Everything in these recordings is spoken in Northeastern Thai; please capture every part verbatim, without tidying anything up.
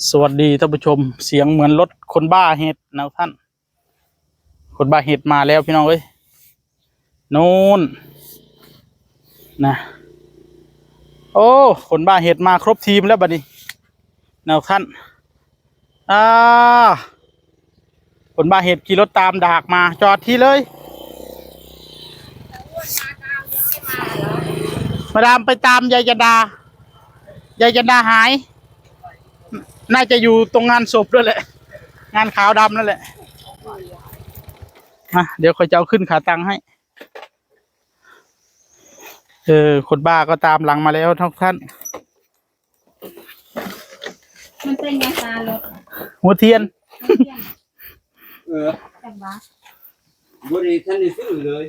สวัสดีท่านผู้ชม เสียงเหมือนรถคนบ้าเห็ดนะท่าน คนบ้าเห็ดมาแล้วพี่น้องเอ้ย นู่นนะ โอ้ คนบ้าเห็ดมาครบทีมแล้วบัดนี้นะท่าน อ่า คนบ้าเห็ดขี่รถตามดากมา จอดที่เลย มาดามไปตามยายจันดา ยายจันดาหาย น่าจะอยู่ตรงงานศพด้วยแหละ งานขาวดำนั่นแหละ มา เดี๋ยวเขาจะเอาขึ้นขาตังให้ เออ คนบ้าก็ตามหลังมาแล้วทุกท่าน มันเป็นไงตาลด หัวเทียน หัวเทียน เออ จังหวะ บ่ได้ทันได้ซื้อเลย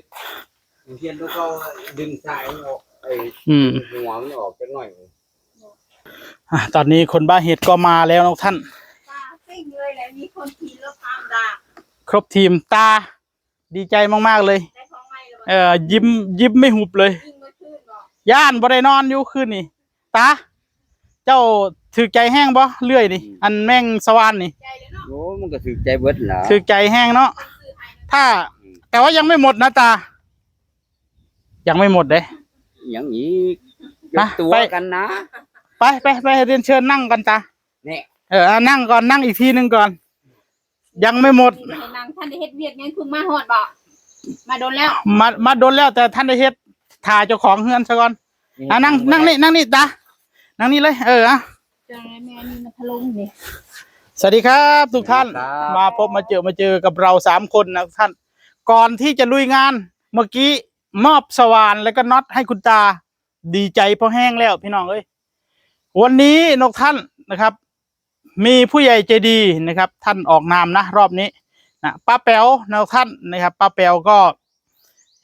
หัวเทียนแล้วก็ดึงสายมันออก ไอ้ อืม หัวมันออกจักหน่อย อ่ะ ตอนนี้คนบ้าเห็ดก็มาแล้วทุกท่าน ตาซิ่งเลยแหละ มีคนขี่รถตามด่า ครบทีม ตา ดีใจมากๆเลย ได้ของใหม่แล้ว เออ ยิ้ม ยิ้มไม่หุบเลย ยิงเมื่อคืนบอก ย่านบ่ได้นอนอยู่คืนนี่ ตา เจ้าถืกใจแฮงบ่ เลื่อยนี่ อืม อันแมงสวานนี่ ใจเลยเนาะ โอ้ มันก็ถืกใจเบิดล่ะ ถืกใจแฮงเนาะ ถ้า อืม แต่ว่ายังไม่หมดนะตา ยังไม่หมดเด้ ยังอีก ฮะ ยกตัว ไป กันนะ ไป ไป ไป เรียนเชิญนั่งกันตา เนี่ย เออ อ่ะ นั่งก่อน นั่งอีกทีหนึ่งก่อน ยังไม่หมด ให้นั่ง ท่านได้เฮ็ดเวียกยังเพิ่งมาฮอดบ่ มาโดนแล้ว มา มาโดนแล้ว แต่ท่านได้เฮ็ด ถ่าเจ้าของเฮือนซะก่อน นี่ อ่ะ นั่ง นั่งนี่ นั่งนี่ตา นั่งนี่เลย เออ อ่ะ จังเลยแม่นี่มาทะลุนี่ สวัสดีครับทุกท่าน สวัสดีครับ มาพบมาเจอ มาเจอกับเราสามคนนะท่าน ก่อนที่จะลุยงาน เมื่อกี้มอบสว่านแล้วก็น็อตให้คุณตา ดีใจพอแห้งแล้วพี่น้องเอ้ย วันนี้นกท่านนะครับ มีผู้ใหญ่ใจดีนะครับ ท่านออกนามนะ รอบนี้นะ ป้าแป๋วนะท่านนะครับ ป้าแป๋วก็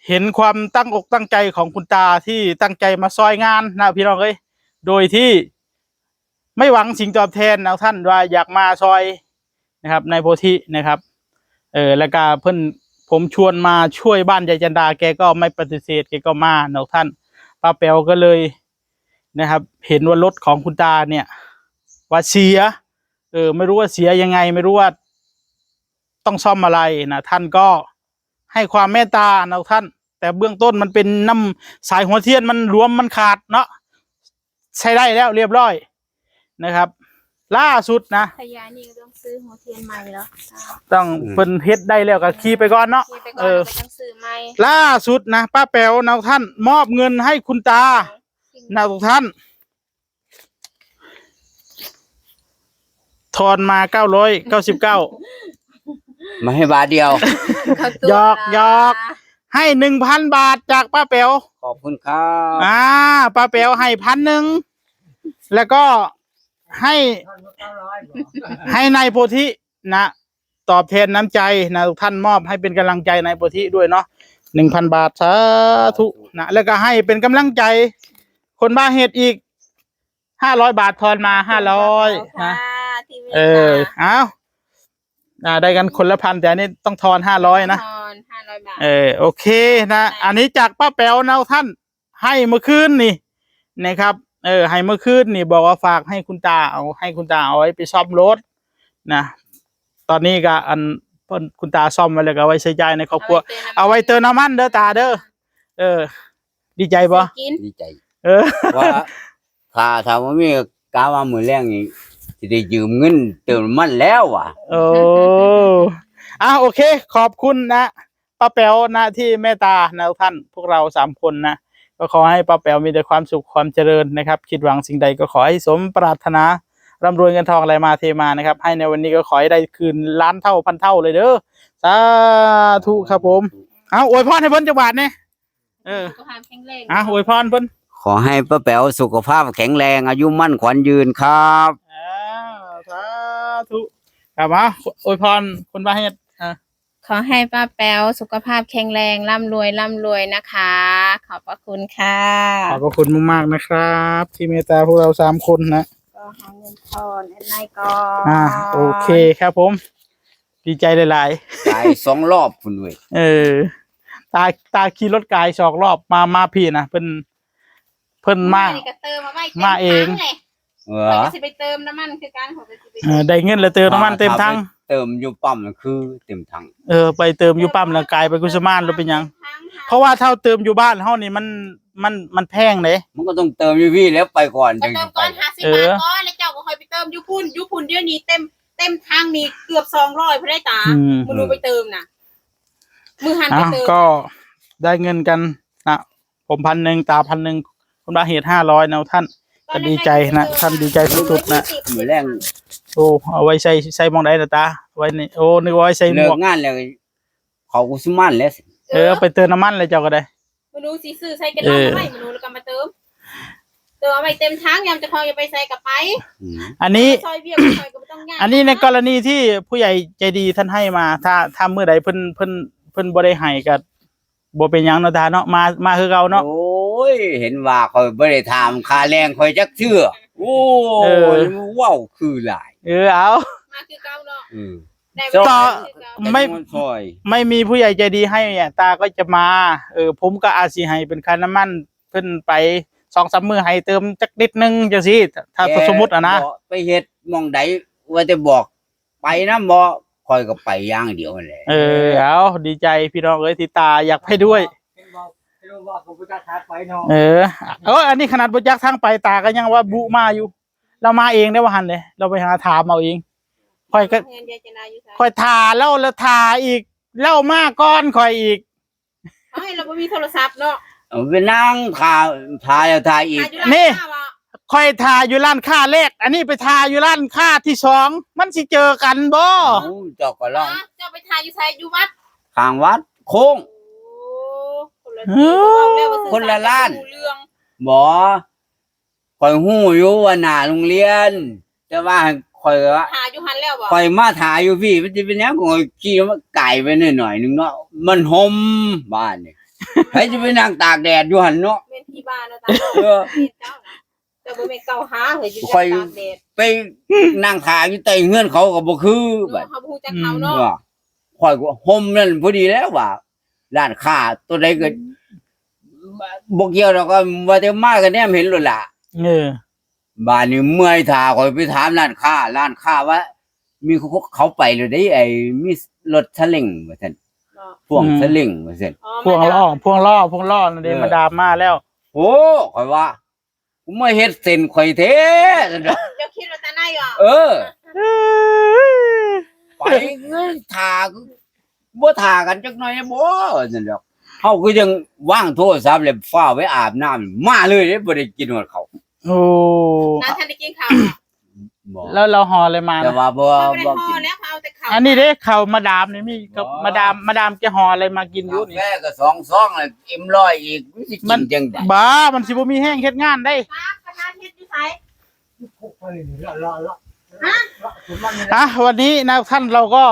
เห็นความตั้งอกตั้งใจของคุณตาที่ตั้งใจมาซอยงานนะพี่น้องเอ้ย โดยที่ไม่หวังสิ่งตอบแทนนะท่าน ว่าอยากมาซอยนะครับ นายโพธินะครับ เออ แล้วก็เพิ่น ผมชวนมาช่วยบ้านยายจันดา แกก็ไม่ปฏิเสธ แกก็มานะท่าน ป้าแป๋วก็เลยนะครับ เห็นว่ารถของคุณตาเนี่ย ว่าเสีย เออ ไม่รู้ว่าเสียยังไง ไม่รู้ว่าต้องซ่อมอะไรนะ ท่านก็ให้ความเมตตานะท่าน แต่เบื้องต้นมันเป็นน้ำ สายหัวเทียนมันหลวมมันขาดเนาะ ใช้ได้แล้วเรียบร้อยนะครับ ล่าสุดนะ พญานี่ก็ต้องซื้อหัวเทียนใหม่แล้ว ต้อง อืม เพิ่นเฮ็ดได้แล้วก็ขี่ไปก่อนเนาะ ขี่ไปก่อน เออ แล้วก็ต้องซื้อใหม่ ล่าสุดนะ ป้าแป๋วนะท่าน มอบเงินให้คุณตานะทุกท่าน ทอนมาเก้าร้อยเก้าสิบเก้า มาให้บาทเดียว เขาตัว หยอก หยอก ให้หนึ่งพันบาทจากป้าแป๋ว ขอบคุณครับ อ่า ป้าแป๋วให้พันหนึ่ง แล้วก็ให้ ให้นายโพธินะ ตอบแทนน้ำใจนะทุกท่าน มอบให้เป็นกำลังใจนายโพธิด้วยเนาะ หนึ่งพันบาท สาธุนะ แล้วก็ให้เป็นกำลังใจ คนบ้าเห็ดอีก ห้าร้อยบาท ทอนมา ห้าร้อย ค่ะ นะ ที่เมตตา เออ เอา อ่า ได้กันคนละพัน แต่อันนี้ต้องทอน ห้าร้อย นะ ทอน ห้าร้อยบาท เออ โอเคนะ ได้ อันนี้จากป้าแป๋วนะท่าน ให้เมื่อคืนนี่นะครับ เออ ให้เมื่อคืนนี่ บอกว่าฝากให้คุณตาเอา ให้คุณตาเอาไว้ไปซ่อมรถนะ ตอนนี้ก็อันเพิ่น คุณตาซ่อมไว้แล้วก็เอาไว้ใช้จ่ายในครอบครัว เอาไว้เติมน้ำมัน เอาไว้เติมน้ำมันเด้อตาเด้อ เออ ดีใจบ่ ซื้อกิน ดีใจ เออ ว่า ถ้า ถ้าบ่มี กะว่ามื้อแลงนี่สิได้ยืมเงินเติมน้ำมันแล้วว่ะ โอ้ อ่ะ โอเค ขอบคุณนะ ป้าแป๋วนะ ที่เมตตานะทุกท่าน พวกเราสามคนนะ ก็ขอให้ป้าแป๋วมีแต่ความสุขความเจริญนะครับ คิดหวังสิ่งใดก็ขอให้สมปรารถนา ร่ำรวยเงินทองไหลมาเทมานะครับ ให้ในวันนี้ก็ขอให้ได้คืนล้านเท่าพันเท่าเลยเด้อ สาธุครับผม เอา อวยพรให้เพิ่นจักบาทแหน่ เออ สุขภาพแข็งแรง อ่ะ อวยพรเพิ่น ขอให้ป้าแป๋วสุขภาพแข็งแรง อายุมั่นขวัญยืนครับ อ่า สาธุ ครับ มา อวยพรคนบ้าเห็ด อ่ะ ขอให้ป้าแป๋วสุขภาพแข็งแรง ร่ำรวย ร่ำรวยนะคะ ขอบพระคุณค่ะ ขอบพระคุณมากๆนะครับ ที่เมตตาพวกเราสามคนนะ ก็หาเงินทอนอันไหนก่อน อ่า โอเคครับผม ดีใจหลายๆ จ่ายสองรอบพุ่นเว้ย เออ ตา ตาขี่รถกายสองรอบ มา มาพี้นะ เพิ่น เพิ่นมา นี่ก็เติมมาไว้เต็ม มาเอง ถังเลย เออ ข้อยก็สิไปเติมน้ำมันคือกัน ข้อยก็สิไป เออ ได้เงินแล้วเติมน้ำมันเต็มถัง ถ้าไปเติมอยู่ปั๊มน่ะคือเต็มถัง เออ ไปเติมอยู่ปั๊มแล้วกลายเป็นกุสมานหรือเป็นหยัง เติมน้ำมันเต็มถัง เพราะว่าถ้าเติมอยู่บ้านเฮานี่มัน มัน มันแพงเด้ มันก็ต้องเติมอยู่พี้แหล้ว ไปก่อน ก็เติมก่อน จั่งสิไป ห้าสิบ เออ บาทก่อน แล้วเจ้าก็ค่อยไปเติมอยู่พุ้น อยู่พุ้นเดี๋ยวนี้เต็ม เต็มถังนี่เกือบสองร้อยพุ้นได้ตา อืม มื้อหนูไปเติมน่ะ มื้อหันไปเติม อ้าว ก็ได้เงินกันนะ ผมพันหนึ่ง ตาพันหนึ่ง คุณว่าเหตุห้าร้อยนะท่าน ก็ดีใจนะ ท่านดีใจสุดๆนะ มื้อแลง โอ้ เอาไว้ใส่ ใส่หม่องใดล่ะตา ไว้นี่ โอ้ นึกว่าไว้ใส่หมวก เลิกงานแล้ว เข้ากุสมานแล้ว เออ ไปเติมน้ำมันเลยเจ้าก็ได้ มื้อหนูสิซื้อใส่แกลลอน เออ เอาไว้ มื้อหนูแล้วก็มาเติม เติมเอาไว้เต็มถัง ยามเจ้าของอยากไปไสก็ไป อืม อันนี้ ซอยเวียกซอยก็บ่ต้องยาก อันนี้ในกรณีที่ผู้ใหญ่ใจดีท่านให้มา ถ้า ถ้ามื้อใดเพิ่น เพิ่น เพิ่นบ่ได้ให้ก็ บ่เป็นหยังเนาะตาเนาะ มา มาคือเก่าเนาะ โอ้ย เห็นว่าข้อยบ่ได้ถามค่าแรงข้อยจักเทื่อ โอ้ย เออ เว้าคือหลาย เออ เอา มาคือเก่าเนาะ อืม ได้ ต่อ มาคือเก่า ไม่ แต่มันซอย ไม่มีผู้ใหญ่ใจดีให้อ่ะ ตาก็จะมา เออ ผมก็อาจสิให้เป็นค่าน้ำมันเพิ่นไป สองสาม มื้อ ให้เติมจักนิดนึงจั่งซี้ ถ้า แต่ สมมุติอะนะ บ่ไปเฮ็ดหม่องใด ว่าแต่บอก ไปนำบ่ ข้อยก็ไปอย่างเดียวนั่นแหละ เออ เอา ดีใจพี่น้องเอ้ย ที่ตาอยากไปด้วย เห็นบอก เห็นบอกว่าผมบ่จักทางไปเนาะ เออ เออ อันนี้ขนาดบ่จักทางไป ตาก็ยังว่าบุมาอยู่ เรามาเองได้ว่าหั่นเด้ เราไปหาถามเอาเอง ข้อยก็ เฮือนยายจันดาอยู่ไส ข้อยถ่าแล้ว แล้วถ่าอีก แล้วมาก่อนข้อยอีก เอ้ย เราบ่มีโทรศัพท์เนาะ เอาไปนั่งถ่า ถ่าแล้วถ่าอีก ถ่าอยู่ร้าน นี่ ค้าบ่ ข้อยถ่าอยู่ร้านค้าแรก อันนี้ไปถ่าอยู่ร้านค้าที่สอง มันสิเจอกันบ่ เอ้า เจ้าก็ลอง ฮะ เจ้าไปถ่าอยู่ไส อยู่วัด ข้างวัดโค้ง โอ้ คนละ เออ ที่ เว้าแล้วว่า คนละร้าน บ่ฮู้เรื่อง บ่ ข้อยฮู้อยู่ว่าหน้าโรงเรียน แต่ว่าข้อยว่า ถ่าอยู่หั่นแล้วบ่ ข้อยมาถ่าอยู่พี้ มันสิเป็นหยัง ข้อยขี่มาไกลไปหน่อยๆ นึงเนาะ มันห่มบ้านนี่ ไผสิไปนั่งตากแดดอยู่หั่นเนาะ แม่นที่บ้านเนาะตา เออ แม่นเจ้านะ แต่บ่แม่นเก่าหาเฮ้ย อยู่ ข้อย ตากแดด ไปนั่งถ่าอยู่ใต้เฮือนเขาก็บ่คือ เนาะ บัด เขาบ่ฮู้จักเขาเนาะ อืม ว่า ข้อยก็ห่มนั่นพอดีแล้วว่า ร้านค้าตัวใดก็ อืม บ่เกี่ยวดอก ก็ว่าแต่มาก็แนมเห็นโลดล่ะ เออ บาดนี้เมื่อยถ่า ข้อยไปถามร้านค้า ร้านค้าว่า มีเขา เขาไปแล้วเด้ ไอ้มีรถซาเล้งว่าซั่น เนาะ พ่วง อืม ซาเล้งว่าซั่น อ๋อ พ่วงล้อ มาจาก พ่วงล้อ พ่วงล้อนั่นเด้ เออ มาดามมาแล้ว โอ้ ข้อยว่า กูมาเฮ็ดเส้นข่อยแท้ ซั่นดอก เจ้าคิดว่าแต่ไหนหรอ เออ ไปเงินถ่า บ่ถ่ากันจักหน่อยบ่ ซั่นดอก เฮาก็ยังวางโทรศัพท์แล้วฟ้าวไปอาบน้ำ มาเลยเด้ บ่ได้กินฮอดข้าว โอ้ น้าท่านได้กินข้าวเหรอ บ่ แล้วเราห่ออะไรมา แต่ว่าบ่ เขาไม่ได้ บ่ ห่อ กิน แล้วเขาเอาแต่ข้าว อันนี้เด้ ข้าวมาดามนี่มี บ่ มาดาม มาดามจะห่ออะไรมากินอยู่นี่ กาแฟก็สองซองแล้ว เอ็มร้อยอีก มันสิกินจังใด บ้า มันสิบ่มีแฮงเฮ็ดงานได้ ป้า คณะเฮ็ดอยู่ไส ฮะ อ่ะ วันนี้นะท่าน เราก็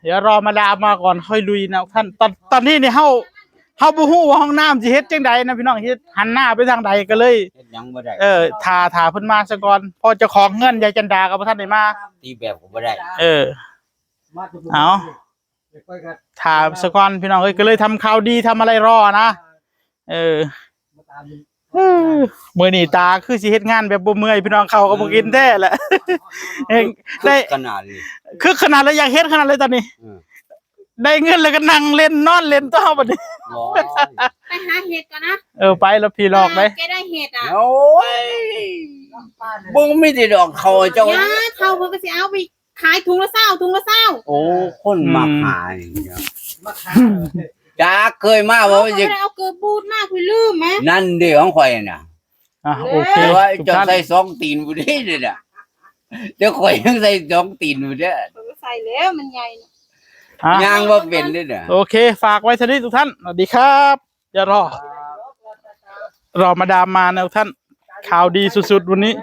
เดี๋ยวรอมาดามมาก่อนค่อยลุยนะท่าน ตอน ตอนนี้นี่เฮา เฮาบ่ฮู้ว่าห้องน้ำสิเฮ็ดจังใดนะพี่น้อง เฮ็ดหันหน้าไปทางใดก็เลย เฮ็ดหยังบ่ได้ เออ ถ่า ถ่าเพิ่นมาซะก่อน เพราะเจ้าของเฮือนยายจันดาก็บ่ทันได้มา ตีแบบก็บ่ได้ เออ มาถึง เอา เดี๋ยวค่อยกัน ถ่าซะก่อนพี่น้องเอ้ย ก็เลยทำข่าวดีทำอะไรรอนะ เออ มาตามดู เออ มื้อนี้ตาคือสิเฮ็ดงานแบบบ่เมื่อยพี่น้อง ข้าวก็บ่กินแท้แหละ เฮง ได้ คึกขนาดนี้ คึกขนาดเลย อยากเฮ็ดขนาดเลยตอนนี้ อืม ได้เงินแล้วก็นั่งเล่นนอนเล่นต่อบัดนี้ โอ้ย ไปหาเห็ดก่อนนะ เออ ไปแล้วพี่หลอกเลย แกได้เห็ดอ่ะ โอ้ย บ่มีแต่ดอกเขาเจ้า ย่า เขาเพิ่นก็สิเอาไปขายถุงละซาว ถุงละซาว โอ้ คนมักหานี่เนาะ มาขาย จ้า เคยมาบ่ เขา ว่า ก็ จะ ได้เอาเกลือบูดมา คุยลืมไหม นั่นเด้ของข่อยน่ะ อ่ะ โอเค แต่ว่า ทุก เจ้า ท่าน ใส่สองตีนบ่ได้เด้อน่ะ แต่ข่อยยังใส่สองตีนบ่ได้ เขาก็ใส่แล้วมันใหญ่เนาะ อ่ะ ย่างบ่เป็นเด้อน่ะ โอเค ฝากไว้เท่านี้ทุกท่าน สวัสดีครับ อย่ารอ รอมาดามมานะทุกท่าน ข่าวดีสุดๆวันนี้